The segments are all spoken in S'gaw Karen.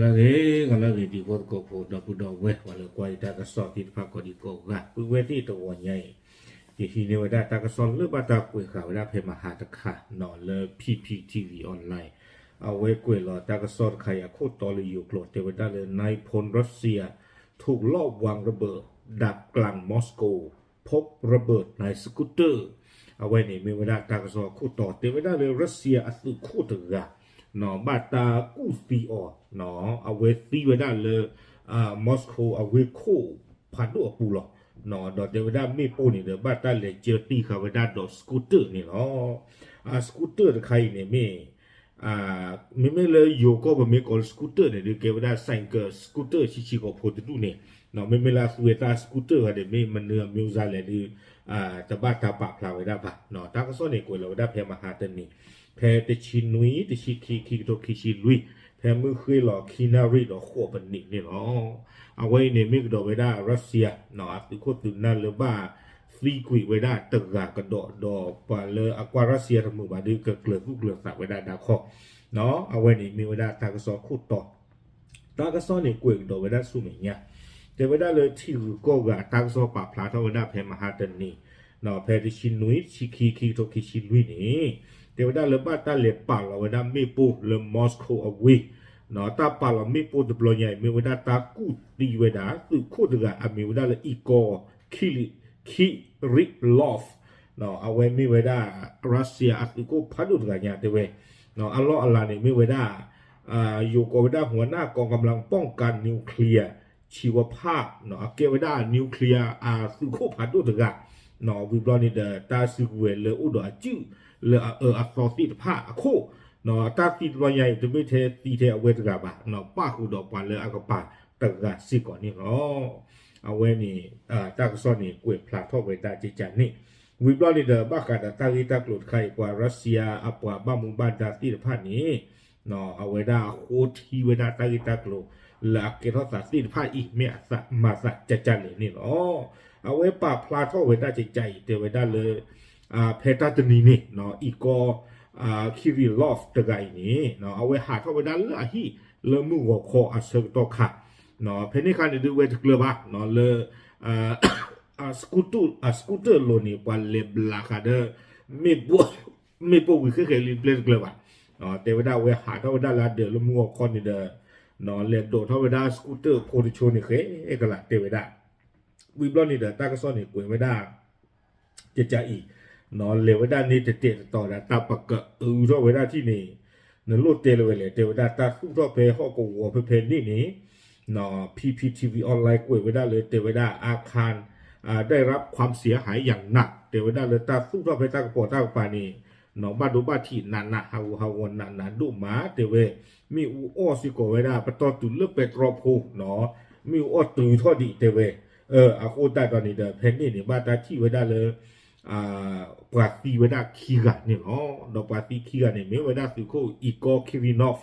ဂ့ၤ ဂီၤလၢအဂ့ၤ တံၤဖိသကိးဖိ ဒီပုၢ်ဒီဝဲၢ် ပှၤလၢကွၢ်ယတၢ်ကစီၣ်သ့ၣ်တဖၣ်ကိးဒံကိးဂၤ ပုၢ်ဝဲၢ်သ့ၣ်တဂီၤညါအံၤ ယဟံးန့ၢ်ဝဲဒၣ်တၢ်ကစီၣ်လၢဘၣ်တၢ်ကွဲးဃာ်ဝဲဒၣ်ဖဲမဟါတခါနီၤ လၢ P P T V online အဝဲကွဲးလီၤတၢ်ကစီၣ်တခါအံၤအခိၣ်တီလၢယိၤကျိာ် တဲဝဲဒၣ်လၢ นายพลรัสเซียถูกลอบวางระเบิดดักกลาง มอสโก พบระเบิดในสกูตเตอร์ အဝဲန့ၣ်မ့ၢ်ဝဲဒၣ်တၢ်ကစီၣ်အခိၣ်တီ တဲဝဲဒၣ်လၢရၢၡီယာအသုးခိၣ်တဂၤ ဘၣ်တၢ်ကူၣ်သံအီၤ အဝဲသံဝဲဒၣ်လၢ Moscow အဝ့ၢ်ခိၣ်ဖးဒိၣ်အပူၤလီၤ. ဒီးတဲဝဲဒၣ်မ့ၣ်ပိၢ်န့ၣ်ဒီး ဘၣ်တၢ်လဲၤကၢတံၢ်ဃာ်ဝဲဒၣ်ဒီး scooter န့ၣ်လီၤ. scooter တခါအံၤန့ၣ်မ့ၢ် မ့မ့ၢ်လၢယိၤကီၢ်ပမ့ၢ်ကိးလၢ scooter န့ၣ်ဒီး ကဲဝဲဒၣ် ဆိုင်ကယ် scooter ဆံးဆံးကိာ်ဖိတဒူၣ်န့ၣ်, မ့မ့ၢ်လၢအသူဝဲတၢ် scooter ဂၤဒီး မ့ၢ်မနုၤအမံၤစါလဲၣ်ဒီး တဘၣ်တၢ်ပာ်ဖျါဝဲဒၣ်ဘၣ်. တၢ်ကစီၣ်န့ၣ်ကွဲးလီၤဝဲဒၣ်ဖဲမဟါတနံၤ ဖဲတဆံနွံ တဆံခံ ခံကထိခံဆံလွံၢ် ဖဲမုၢ်ဃ့ၢ်လီၤခံနၣ်ရံၣ်ဒီးဃိးပနံးန့ၣ်လီၤ. အဝဲအံၤန့ၣ်မ့ၢ်ကဒီးဝဲဒၣ်ရၢၡီယာ အသုးခိၣ်သုးနၢ်လၢဘၣ်သံကွံာ်ဝဲဒၣ်တဂၤကဒီး ဒီးပှၤလၢအကွၢ်ရၢၡီယာတမုာ်ဘၣ်ဒီး ကကျၢၤသူၣ်ကျၢၤသးဝဲဒၣ်ဒၣ်ခီ, အဝဲန့ၣ်မ့ၢ်ဝဲဒၣ်တၢ်ကစီၣ်ခိၣ်တီ တၢ်ကစီၣ်န့ၣ်ကွဲးကဒီးဝဲဒၣ်ဆူမဲာ်ညါ, တဲဝဲဒၣ်လၢထံဂုၤကီၢ်ဂၤအတၢ်ကစီၣ်ပာ်ဖျါထီၣ်ဝဲဒၣ်ဖဲမဟါတနံၤ, ဖဲတဆံနွံ တဆံခံ ခံကထိခံဆံလွံၢ်န့ၣ်, တဲဝဲဒၣ်လၢဘၣ်တၢ်လဲၤပာ်လီၤဝဲဒၣ်မ့ၣ်ပိၢ်လၢ Moscow အဝ့ၢ်, တၢ်ပာ်လီၤမ့ၣ်ပိၢ်တဘျီညါအံၤ မ့ၢ်ဝဲဒၣ်တၢ်ကူၣ်သံဝဲဒၣ် သုးခိၣ်တဂၤအမံၤဝဲဒၣ်လၢ Igor Kiri- Kirillov အဝဲမ့ၢ်ဝဲဒၣ် ရၢၡီယာအသုးခိၣ်ဖးဒိၣ်တဂၤညါတဲဝဲ, အလီၢ်အလၤန့ၣ်မ့ၢ်ဝဲဒၣ် ယိၤကိးဝဲဒၣ် หัวหน้ากองกำลังป้องกันนิวเคลียร์ชีวภาพ အကဲဝဲဒၣ် nuclear အသုးခိၣ်ဖးဒိၣ်တဂၤ, ဝံၤဘျီန့ၣ်ဒီး တၢ်စုကဝဲၤလၢအိၣ်ဒီးအစုၣ်လၢအအၢအသီသ့ၣ်တဖၣ်အခိၣ်, တၢ်သံတဘျီညါအံၤ တမ့ၢ်ထဲသံထဲအဝဲတဂၤဘၣ်, ပၣ်ဃုာ်ဒီးပှၤလၢအကပၤတဂၤစ့ၢ်ကီးန့ၣ်လီၤ. အဝဲန့ၣ် တၢ်ကစီၣ်န့ၣ်ကွဲးဖျါထီၣ်ဝဲဒၣ်ကကန့ၣ်, ဝံၤဘျီန့ၣ်ဒီး ဘၣ်ဃးဒီးတၢ်ဂ့ၢ်တၢ်ကျိၤတခါအံၤ ပှၤရၢၡီယာအပှၤဘၣ်မူဘၣ်ဒါသ့ၣ်တဖၣ်န့ၣ် အဝဲဒၣ်အဃိထံဝဲဒၣ်တၢ်ဂ့ၢ်တၢ်ကျိၤလၢအကဲထီၣ်သးသ့ၣ်တဖၣ်အံၤ မ့ၢ်အသးမၤသးကကလဲၣ်န့ၣ်လီၤ. အဝဲပာ်ဖျါထီၣ်ဝဲဒၣ်ကကအံၤ တဲဝဲဒၣ်လၢ ဖဲတၢ်တနံၤန့ၣ် Igor Kirillov တဂၤအံၤန့ၣ် အဝဲဟးထီၣ်ဝဲဒၣ်လၢအဟံၣ်လၢမုၢ်ဂီၤခီအဆၢကတီၢ်ခါ, ဖဲန့ၣ်အခါန့ၣ်ဒုးဝဲတကျၢၤဘၣ် လၢ အ scooter အ scooter အလိၤန့ၣ် ပှၤလဲၤဘျးဃာ်ဒီး မ့ၣ်ပိၢ်ဝံၤဃဲဃဲလံပျဲတကျၢၤဘၣ်, တဲဝဲဒၣ်အဝဲဟးထီၣ်ဝဲဒၣ်လၢအဒၢးလၢမုၢ်ဂီၤခီန့ၣ်ဒီး လဲၤဒိးထီၣ်ဝဲဒၣ် scooter ဖိတဆိန့ၣ်ဃဲကလးတဲဝဲဒၣ်, ဝံၤဘျီန့ၣ်ဒီး တၢ်ကစီၣ်န့ၣ်ကွဲးဝဲဒၣ် ကကအံၤ လဲၤဝဲဒၣ်န့ၣ်တတဲာ်တတီၤဒီး တၢ်ပကအုထီၣ်ဝဲဒၣ်ထံၣ်န့ၣ် နလိၣ်တဲလၢၤဝဲလဲၣ် တဲဝဲဒၣ် တၢ်သူၣ်ထီၣ်ဖဲဟီၣ်ကဝီၤဖဲဖဲန့ၣ်န့ၣ် P P T V online ကွဲးဝဲဒၣ်လၢ တဲဝဲဒၣ် อาคาร ได้รับความเสียหายอย่างหนัก တဲဝဲဒၣ်လၢတၢ်သူၣ်ထီၣ်ဖဲတၢ်ကပိာ်တၢ်ကပၤန့ၣ် ဘၣ်ဒိဘၣ်ထံးနးနး ဟးဂူာ်ဟးဂီၤနးနးဒိၣ်မး တဲဝဲ, မ့ၣ်အူအီၣ်စ့ၢ်ကီးဝဲဒၣ် ပတီၢ်တုၤလၢပဲတြီဖိ မ့ၣ်အူအီၣ်တုၤထီၣ်ဒံးတဲဝဲ, အဃိသတးဒီးန့ၣ်ဒီး ဖဲန့ၣ်န့ၣ် ဘၣ်တၢ်ထံၣ်ဝဲဒၣ်လၢ ပှၤသံဝဲဒၣ်ခံဂၤန့ၣ်လီၤ. ဒီးပှၤသံခံဂၤန့ၣ် မ့ၢ်ဝဲဒၣ်သုးခိၣ် Igor Kirillov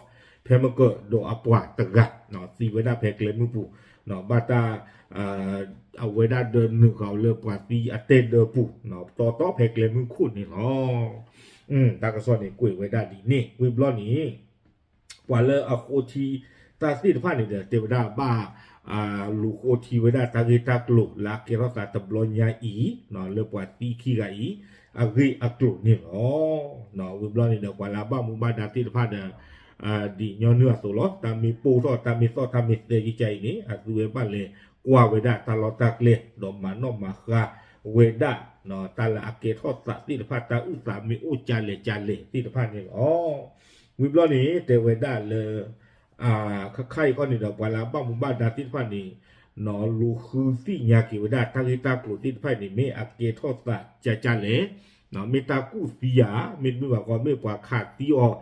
ဖဲမကၢၢ်ဒီးအပှၤတဂၤ သံဝဲဒၣ်ဖဲကျဲမုၢ်ပူၤ, ဘၣ်တၢ် အဝဲဒၣ်ဒီးနုာ်ဃာ်လၢပှၤသံအတဲဒၢပူၤ တီတီဖဲကျဲမုၢ်ခိၣ်န့ၣ်လီၤ. တၢ်ကစီၣ်န့ၣ်ကွဲးဝဲဒၣ်ဒ်န့ၣ် ဝံၤဘျီန့ၣ် ပှၤလၢအဃိထံတၢ်သ့ၣ်တဖၣ်န့ၣ်ဒီး တဲဝဲဒၣ်ဘၣ် လူၤဃိထံဝဲဒၣ်တၢ်ဂ့ၢ်တၢ်ကျိၤလၢအကဲထီၣ်သးတဘျီညါအံၤ လၢပှၤသံခံဂၤအံၤ အဂ့ၢ်အကျိၤန့ၣ်လီၤ. ဝံၤဘျီန့ၣ်ဒီး ပှၤလၢအဘၣ်မူဘၣ်ဒါသ့ၣ်တဖၣ်ဒီး ဒ်ညီနုၢ်အသိးလီၤ. တၢ်မ့ၢ်ပိၢ်ထီၣ် တၢ်မ့ၢ်သီၣ် တၢ်မ့ၢ်သဲကကါအံၤန့ၣ် အသုဝဲဘၣ်လဲၤကွၢ်ဝဲဒၣ်တၢ်လီၢ်တၢ်ကျဲ ဒီးမၤနီၣ်မၤဃါဝဲဒၣ် တၢ်လၢအကဲထီၣ်သးသ့ၣ်တဖၣ် တၢ်အုၣ်သးမ့ၢ်အိၣ်ကလဲာ်ကလဲာ်သ့ၣ်တဖၣ်န့ၣ်လီၤ. ဝံၤဘျီန့ၣ် တဲဝဲဒၣ်လၢ ခါခါအံၤခီန့ၣ်ဒီး ပှၤလၢအဘၣ်မူဘၣ်ဒါသ့ၣ်တဖၣ်န့ၣ် လူၤဃုသ့ၣ်ညါက့ၤဝဲဒၣ်တၢ်ဂ့ၢ်တၢ်ကျိၤသ့ၣ်တဖၣ်န့ၣ် မ့ၢ်အကဲထီၣ်သးကကါလဲၣ်, မ့ၢ်တၢ်ကူၣ်သံဧါ, မ့တမ့ၢ်ဘၣ်ဃီ မ့ၢ်ပှၤခးသံအီၤ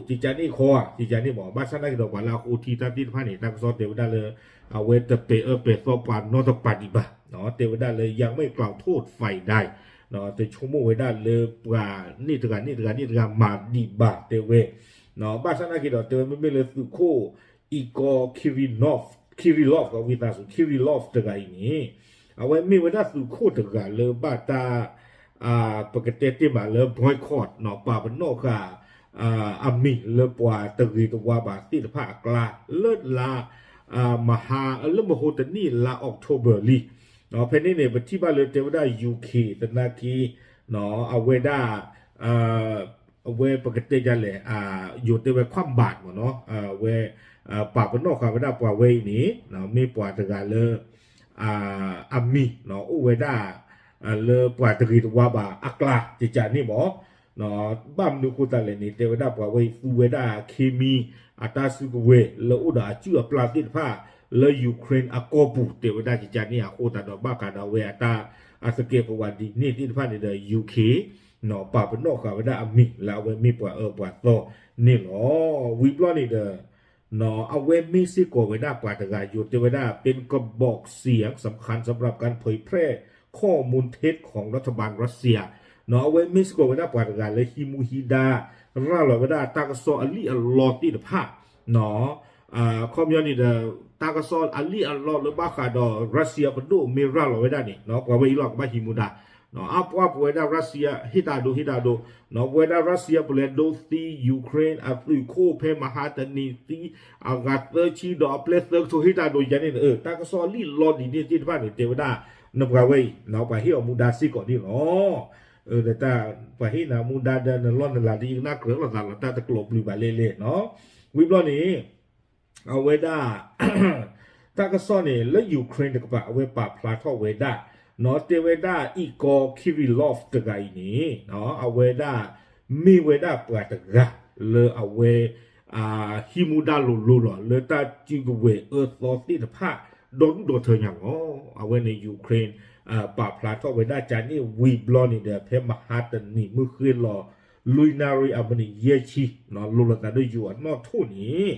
ဒီးကျိဖးဒိၣ်ကကါန့ၣ်ခီဧါ ကကါန့ၣ်မး ဘၣ်ဆၣ်သနာ်က့ဒီး ပှၤလၢအဃိထံတၢ်သ့ၣ်တဖၣ်န့ၣ် တၢ်ကစီၣ်တဲဝဲဒၣ်လၢ အဝဲတပဲာ်အၢပဲာ်သီပှၤနီတပၤဒံးဘၣ်, တဲဝဲဒၣ်လၢ ยังไม่กล่าวโทษฝ่ายใด တဆိကမိၣ်ဝဲဒၣ်လၢပှၤန့ၣ်တဂၤန့ၣ်တဂၤန့ၣ်တဂၤမၤဒံးဘၣ်တဲဝဲ, ဘၣ်ဆၣ်သနာ်က့ဒီး တဲဝဲမ့မ့ၢ်လၢသုးခိၣ် Igor Kirillov ကဝံသးစူၤ Kirillov တဂၤအံၤန့ၣ် အဝဲမ့ၢ်ဝဲဒၣ်သုးခိၣ်တဂၤလၢဘၣ်တၢ် ပကတဲတ့ၢ်မးလၢ boycott ပာ်ပနီၣ်ဃာ် အမံၤလၢပှၤတဂ့ၤတဝါဘၣ်သ့ၣ်တဖၣ်အကျါ လၢလါ မဟါ လၢမဟိတနံၣ်လါ October လံ. ဖဲန့ၣ်န့ၣ် ပထံၣ်ဘၣ်လၢတဲဝဲဒၣ် UK သနာ်က့ အဝဲဒၣ် အဝဲပကတဲဒ်လဲၣ် ယိၤတဲဝဲ ခွၣ်ဘၣ်မ့ၢ်နီၤ အဝဲ ပာ်ပနီၣ်ဃာ်ဝဲဒၣ်ပှၤဝဲအံၤန့ၣ် မ့ၢ်ပှၤတဂၤလၢ အမံၤ အိၣ်ဝဲဒၣ် လၢပှၤတဂ့ၤတဝါဘၣ်အကျါ ကကန့ၣ်မ့ၢ် ဘၣ်မနုၤအဃိသတးလဲၣ်န့ၣ် တဲဝဲဒၣ်ပှၤဝဲအံၤသူဝဲဒၣ်ခ့မံ အတၢ်စုကဝဲၤလၢအိၣ်ဒီးအစုၣ်အပျၢ်သ့ၣ်တဖၣ် လၢ Ukraine အကီၢ်ပူၤ တဲဝဲဒၣ်ကကန့ၣ်အဃိသတးဒီး ဘၣ်ဃးဒီးအဝဲအတၢ် အသကဲးပဝးဒ်န့ၣ်သ့ၣ်တဖၣ်န့ၣ်ဒီး UK ပာ်ပနီၣ်ဃာ်ဝဲဒၣ်အမံၤလၢအဝဲမ့ၢ်ပှၤအၢပှၤသီန့ၣ်လီၤ. ဝံၤဘျီန့ၣ်ဒီး အဝဲမ့ၢ်စ့ၢ်ကီးဝဲဒၣ်ပှၤတဂၤ ယိၤတဲဝဲဒၣ် เป็นกระบอกเสียงสำคัญสำหรับการเผยแพร่ข้อมูลเท็จของรัฐบาลรัสเซีย အဝဲမ့ၢ်စ့ၢ်ကီးဝဲဒၣ်ပှၤတဂၤလၢဟံးမူဟံးဒါ ရၤလီၤဝဲဒၣ်တၢ်ကစီၣ်အလံၣ်အလီသ့ၣ်တဖၣ် အခီပညီန့ၣ်ဒီး တၢ်ကစီၣ်အလံၣ်အလီလၢဘၣ်ဃးဒီး Russia ပဒိၣ်မ့ၢ်ရၤလီၤဝဲဒၣ်န့ၣ် ပှၤဝဲအံၤလီၤကဘၣ်ဟံးမူဒါ အပှၤပဝဲဒၣ် Russia ဟ့ၣ်တၢ်ဒိ ဟ့ၣ်တၢ်ဒိ ပဝဲဒၣ် Russia ပလဲၤဒိသံ Ukraine အသုးခိၣ်ဖဲမဟါတနံၤသံ အဂၤသၢဆံဒီးအပျဲၢ်သၢကထိဟ့ၣ်တၢ်ဒိယါန့ၣ် တၢ်ကစီၣ်လံၣ်လီဒ်န့ၣ်သ့ၣ်တဖၣ်န့ၣ် တဲဝဲဒၣ် နပှၤဝဲအံၤ ပှၤဟ့ၣ်အီၤမူဒါစ့ၢ်ကီးန့ၣ်လီၤ. ဒီးတၢ်ပှၤဟ့ၣ်နၤမူဒါဒီးနလီၢ်နလၤဒီး ယကနၣ်ကြၢးလိာ်သးလီၤ တၢ်တကျိးဘျုးဘၣ်လဲၣ်လဲၣ်နီၤ. ဝံၤဘျီန့ၣ် အဝဲဒၣ် တၢ်ကစီၣ်န့ၣ် လၢ Ukraine တကပၤ အဝဲပာ်ဖျါထီၣ်ဝဲဒၣ် နီၤတဲဝဲဒၣ် Igor Kirillov တဂၤအံၤန့ၣ် အဝဲဒၣ် မ့ၢ်ဝဲဒၣ်ပှၤတဂၤ လၢအဝဲ ဟံးမူဒါလိၤလိၤလီၤ လၢတၢ်စုကဝဲၤအၢသီသ့ၣ်တဖၣ် ဒီဒူၣ်ဒီထၢညါလီၤ. အဝဲန့ၣ် Ukraine ပာ်ဖျါထီၣ်ဝဲဒၣ်ကန့ၣ်ဝံၤဘျီန့ၣ်ဒီး ဖဲမဟါတနံၤမုၢ်ဃ့ၢ်လီၤ လွံၢ်နၣ်ရံၣ်အမံးနံးယဲၢ်ဆံ လိၤလိာ်သးဒီးယိၤအနီၣ်ထိၣ်န့ၣ်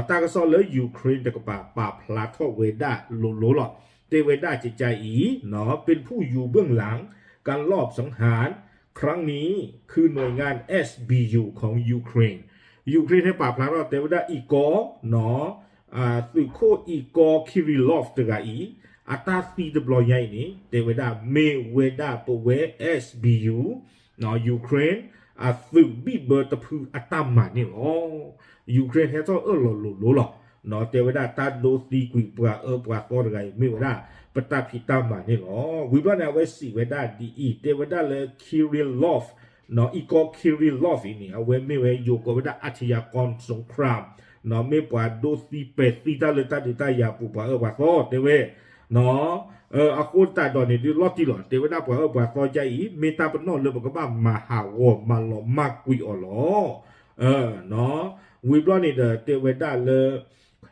တၢ်ကစီၣ်လၢ Ukraine တကပၤ ပာ်ဖျါထီၣ်ဝဲဒၣ်လိၤလိၤလီၤ. တဲဝဲဒၣ်ကကအံၤ เป็นผู้อยู่เบื้องหลังการลอบสังหารครั้งนี้ คือหน่วยงาน เอสบียู ของ Ukraine Ukraine ဟဲပာ်ဖျါထီၣ်တဲဝဲဒၣ် Igor သုးခိၣ် Igor Kirillov တဂၤအံၤ အတၢ်သံတဘျီညါအံၤန့ၣ် တဲဝဲဒၣ်မ့ၢ်ဝဲဒၣ်ပဝဲ S B U Ukraine အသုးဘံၣ်ဘၢတဖုအတၢ်မၤန့ၣ်လီၤ. Ukraine ဟဲထီၣ်အၢၣ်လီၤလိၤလိၤလီၤ. တဲဝဲဒၣ်တၢ်ဒိသံကွံာ်ပှၤအၢပှၤသီတဂၤအံၤ မ့ၢ်ဝဲဒၣ်ပတၢ်ဖံးတၢ်မၤန့ၣ်လီၤ. ဝံၤဘျီန့ၣ် အဝဲစံးဝဲဒၣ်ဒ်အံၤ တဲဝဲဒၣ်လၢ Kirillov Igor Kirillov အံၤန့ၣ် အဝဲမ့ၢ်ဝဲယိၤကိးဝဲဒၣ် อาชญากรสงคราม မ့ၢ်ပှၤဒိသံပဲာ်သံတၢ်လၢတၢ်ဒုးတၢ်ယၤပူၤ ပှၤအၢပှၤသီတဲဝဲ အဃိသတးဒီးန့ၣ် ဒုးလီၤတံၢ်လီၤ တဲဝဲဒၣ်ပှၤအၢပှၤသီကါအံၤ မ့ၢ်တၢ်ပနီၣ်လၢပကဘၣ်မၤဟးဂီၤမၤလီၤမၢ်ကွံာ်အီၤလီၤ. ဝံၤဘျီန့ၣ်ဒီး တဲဝဲဒၣ်လၢ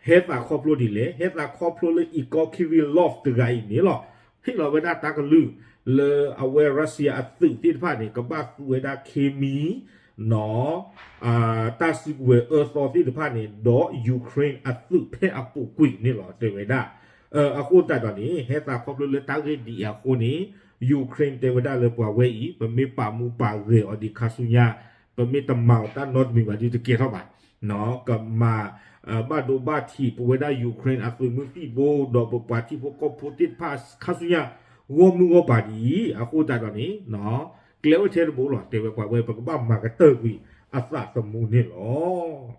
ဟဲသးခီဖျိဒ်လဲၣ်, ဟဲသးခီဖျိလၢ Igor Kirillov တဂၤအံၤန့ၣ်လီၤ. ဟ့ၣ်လီၤဝဲဒၣ်တၢ်ကလုၢ် လၢအဝဲ Russia အသုးသ့ၣ်တဖၣ်န့ၣ် ကဘၣ်သူဝဲဒၣ်ခ့မံ နီၤ တၢ်စုကဝဲၤအၢသီသ့ၣ်တဖၣ်န့ၣ် ဒီး Ukraine အသုးဖဲအပူၤကွံာ်န့ၣ်လီၤ တဲဝဲဒၣ်. အဃိသတးဒီးန့ၣ် ဟဲသးခီဖျိလၢတၢ်ဂ့ၢ်ဒ်အံၤအဃိန့ၣ် Ukraine တဲဝဲဒၣ်လၢပှၤဝဲအံၤ ပမ့ၢ်ပာ်မူပာ်ဂဲၤအီၤဒံးခါဆူညါ ပမ့ၢ်တမၤအီၤတၢ်နီတမံၤဘၣ်ဒီးတကဲထီၣ်ဘၣ်. ကမၤ ဘၣ်ဒိဘၣ်ထံးပဝဲဒၣ် Ukraine အသုးမုၢ်သံၣ်ဘိ ဒီးပပှၤထံဖိကီၢ်ဖိသ့ၣ်တဖၣ်ခါဆူညါ ဂီၢ်မုၢ်ဂီၢ်ပၤဒ်အံၤ အဃိသတးဒီးန့ၣ် ကျဲအိၣ်ထဲတဘိလီၤ တဲဝဲပှၤဝဲ ပကဘၣ်မၤကတၢၢ်ကွံာ်အသးသမူန့ၣ်လီ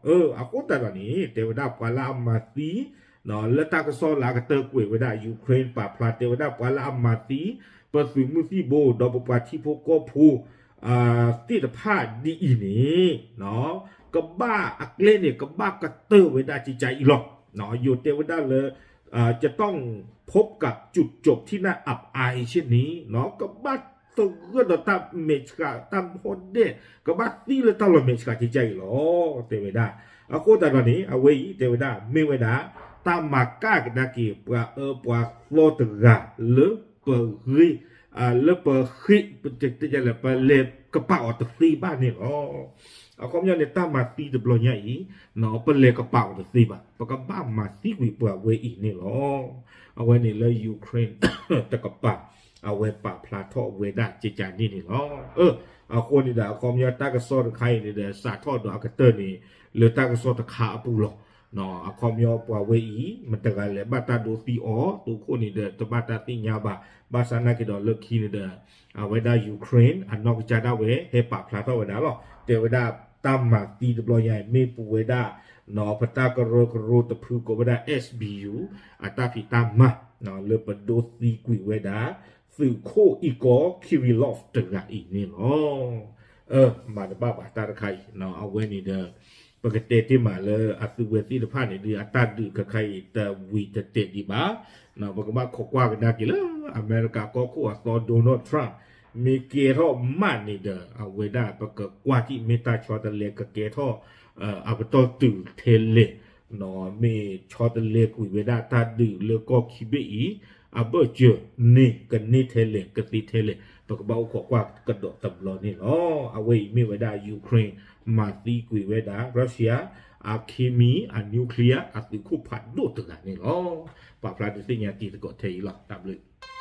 ၤ. အဃိသတးဒီးန့ၣ် တဲဝဲဒၣ်ပှၤလၢအမၤသံ လၢတၢ်ကစီၣ်လၢအကတၢၢ်ကွဲးဝဲဒၣ် Ukraine ပာ်ဖျါတဲဝဲဒၣ်ပှၤလၢအမၤသံ ပသုးမုၢ်သံၣ်ဘိ ဒီးပပှၤထံဖိကီၢ်ဖိ သ့ၣ်တဖၣ်ဒ်အံၤန့ၣ် ကဘၣ်အကျဲန့ၣ် ကဘၣ်ကတၢၢ်ဝဲဒၣ်ကကါအံၤလီၤ. ယိၤတဲဝဲဒၣ်လၢ จะต้องพบกับจุดจบที่น่าอับอายเช่นนี้ ကဘၣ်သဂၢၢ်ဒီးတၢ်မဲာ်ဆှး တၢ်ဟီၣ်ဒဲၣ် ကဘၣ်သံလၢတၢ်လီၤမဲာ်ဆှးကကါအံၤလီၤ တဲဝဲဒၣ်. အဃိသတးဒီးန့ၣ် အဝဲအံၤတဲဝဲဒၣ် မ့ၢ်ဝဲဒၣ် တၢ်မၤကၣ်ကဒါက့ၤ ပှၤအၢပှၤသီတဂၤ လၢပဂ့ၢ် လၢပဃ့ၢ် ပလဲၤကပာ်အီၤတသ့ဘၣ်န့ၣ်လီၤ. အခီပညီန့ၣ် တၢ်မၤသံတဘျီညါအံၤ ပလဲၤကပာ်အီၤတသ့ဘၣ်. ပကဘၣ်မၤသံကွံာ်ပှၤဝဲအံၤန့ၣ်လီၤ. အဝဲန့ၣ်လၢ Ukraine တကပၤ အဝဲပာ်ဖျါထီၣ်ဝဲဒၣ်ကကါန့ၣ်န့ၣ်လီၤ. အဃိန့ၣ်ဒီး အခီပညီတၢ်ကစီၣ်တခါအံၤန့ၣ်ဒီး စးထီၣ်ဒီးအကတၢၢ်န့ၣ် လၢတၢ်ကစီၣ်တခါအပူၤလီၤ. အခီပညီပှၤဝဲအံၤ မတၤတဂၤလဲၤဘၣ်တၢ်ဒိသံအီၤ သိးခိၣ်န့ၣ်ဒီး တဘၣ်တၢ်သ့ၣ်ညါဘၣ်. ဘၣ်ဆၣ်နာ်က့ၤဒီးလၢခံန့ၣ်ဒီး အဝဲဒၣ် Ukraine အနီၢ်ကစၢ်ဒၣ်ဝဲ ဟဲပာ်ဖျါထီၣ်ဝဲဒၣ်လီၤ. တဲဝဲဒၣ် တၢ်မၤသံတဘျီညါအံၤ မ့ၢ်ပဝဲဒၣ် ပတၢ်ကရၢကရိတဖုကိးဝဲဒၣ် S B U အတၢ်ဖံးတၢ်မၤ လၢပဒိးသံကွံာ်ဝဲဒၣ် သုးခိၣ်အံကီ Kirillov တဂၤအံၤန့ၣ်လီၤ. မၤတဘၣ်ဘၣ်တၢ်တခါအံၤ အဝဲန့ၣ်ဒီး ပကတဲတ့ၢ်မးလၢအသုးဝဲသ့ၣ်တဖၣ်န့ၣ်ဒီး အတၢ်ဒုးခဲခါအံၤတဝံၤတတဲာ်ဒံးဘၣ်. ပကဘၣ်ခိးကွၢ်ကဒါက့ၤလၢ အမဲရကၤကီၢ်ခိၣ်အသီ Donald Trump မ့ၢ်ကဲထီၣ်မးန့ၣ်ဒီး အဝဲဒၣ်ပကကွၢ်ထံၣ်မ့ၢ်တၢ်ဆီတလဲကကဲထီၣ် အပတီၢ်တုၤထဲလဲၣ်, မ့ၢ်ဆီတလဲကွံာ်ဝဲဒၣ်တၢ်ဒုးလၢကီၢ်ခံဘ့ၣ်အံၤ အဘၢၣ်စၢၤန့ၢ်ကန့ၢ်ထဲလဲၣ် ကသ့ထဲလဲၣ် ပကဘၣ်အိၣ်ခိးကွၢ်ကဒီးတဘျီန့ၣ်လီၤ. အဝဲအံၤမ့ၢ်ဝဲဒၣ် Ukraine မၤသံကွံာ်ဝဲဒၣ် Russia အ chemical အ nuclear အသုးခိၣ်ဖးဒိၣ်တဂၤန့ၣ်လီၤ. ပာ်ဖျါဒုးသ့ၣ်ညါတံၤသကိးထဲအံၤလီၤ. တၢ်ဘျုး